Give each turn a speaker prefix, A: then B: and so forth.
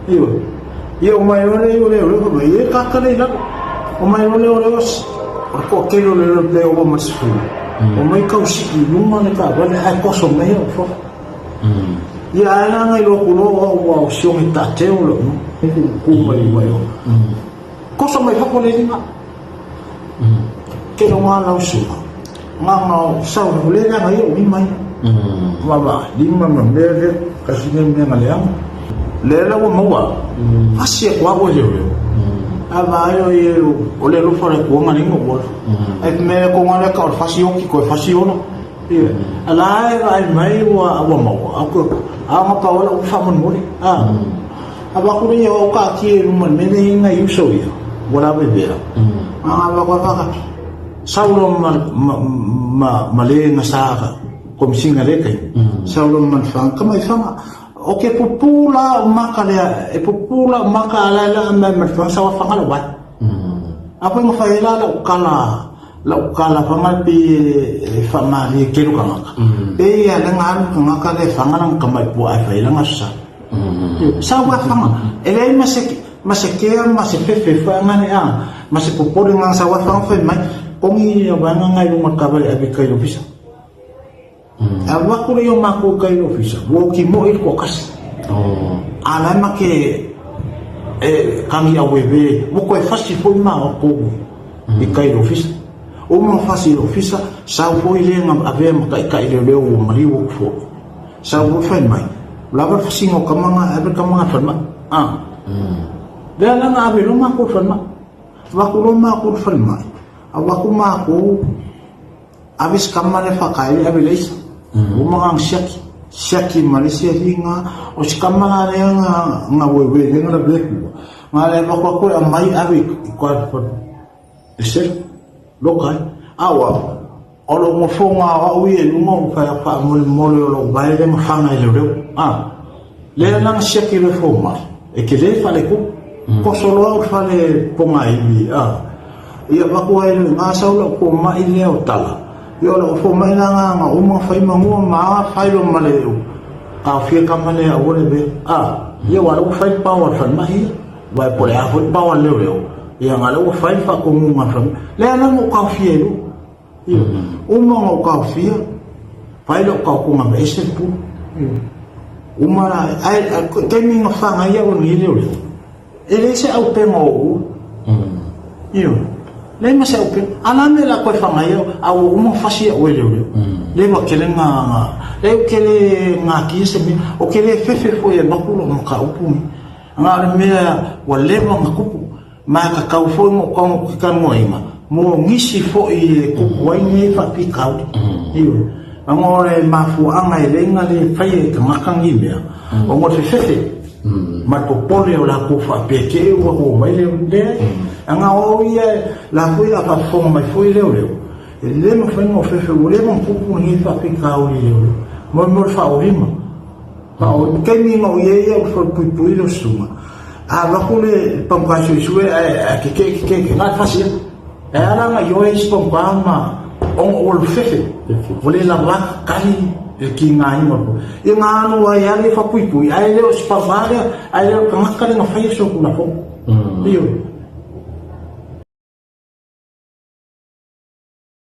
A: Ioe. Ia o mai ole i ole ole ko mai e ka kale i lalo. O mai ole ole o o le toatele o leoleo pe ova ma le 10. O mai tau sii i luga le taavale ae toso mai au i fafo. Ia ae la na iloa atu loa o au ua siogi taateo lou ku mai mai o. Toso mai fafo le lima. Ke lo nga lau suka. Nga nga sau le le nga ia o lima ia. Ma ma lima ma mea le kasi ne mea nga leanga. Le la ua maua. Fasi e kua ua leo leo. A va aio i o le alofa le kuanga le ingo ua. Ai mea ko nga le ka o fasi oki ko fasi ona. Ia. A la e vaai mai ua ua maua. A ko a nga pa wala u fa mon mole. A. A va ku le o ka ki e luma me le inga i uso ia. Ua la ve vera. A nga va ka ka saulo ma ma ma ma le nga sa ka komisinga le kai. Saulo ma fa ka mai fanga o ke pupu la o maka lea e pupu la o maka ala la mai ma fa sa wa fanga la wai. A koe nga fa ela la o kala Lau kala fanga pe e whamari e kero kangaka. Pe ia le ngaru kangaka le fanga lang kamai pua ai whai langa sa. Sa wa fanga. E lei ma se ma se kea ma se fefe fa ngane a ma se popore nga sa wa fanga whai mai kongi ia wanga ngai lunga kawale ave kai ofisa. A waku le o mākou kai ofisa, wo ki mo i ko kasi. A lai ma ke e kangi a wewe, wo koe fasi foi ma o kou i kai ofisa. O ma fasi i ofisa, sau foi le nga avea ma kai kai le leo o mari wo fo. Sau wo fai mai. Lava fasi ngo kamanga, ave kamanga fai ma. A. Lea la nga ave lo mākou fai ma. Waku lo mākou fai mai. A waku mākou Ave se kama le whakaere ave leisa. O mga ang siaki. Siaki ma le siaki nga o se kama la lea nga nga wewe le nga la vekua. Nga le wakua koe a mai ave i koa fa le selo. Loka ai. Awa o lo ngo fo nga wa ui e lunga o whai wha mole mole o lo wae le nga whanga i le reo. A. Lea la nga siaki le fo mai. E ke le whale ku. Koso loa o whale ponga iwi. A. Ia vaku ai le nga sau lau po mai lea o tala. Ia o lau po mai la nga nga uma fai mangua ma fai lo male u. Ka fia ka male a ua le ve. A, ia wa lau fai pao al fai mai ia. Wa e pole a foi pao al leo leo. Ia nga lau fai fa ko ngunga fai. Lea la ngo ka fia lu. Ia, uma ngo ka fia. Fai lau ka ko nga ese pu. Uma la, ai, taimi nga whanga ia o ni leo leo. E leai se aupenga o ua. Ioe. Leai ma se aupenga. A la mea la koe whangai au, a ua uma fasi au e leoleo. Leai ua kele nga, nga, leai ua kele nga kia se mea, o kele fefe foi e maku lo ma ka upu ni. Nga o le mea ua leva nga kupu, ma ka kau foi mo ka ngo ki ka ngoinga, mo ngisi foi e kupu ai nei whapikauri. Ioe. A ngo le mafuaanga e leinga le whai e ka ngakangi mea, o ngo te fefe. Ma le popole o lakou faapea te i ua oo mai le leai. A na o ia lakou ia a faafofoga mai foi leoleo, e le mafai ona ofefe ua leva ona tupu lenei faafitauli leoleo. Mo le mea o le faaolima. Faaolima. Taimi na o i ai ia ua falepuipui le susuga, a alu atu le pamuka suesue ae kekee kekee kekee, na o le fasi lava. E ala ona ioe isi pamuka ma ona ua lufefe, ua le lava kali le kigaina o le Ia nga anu ai lava le faapuipui, ae le o se pamuka lea, ae le o le tagata lea na faia se tulafono. Ioe.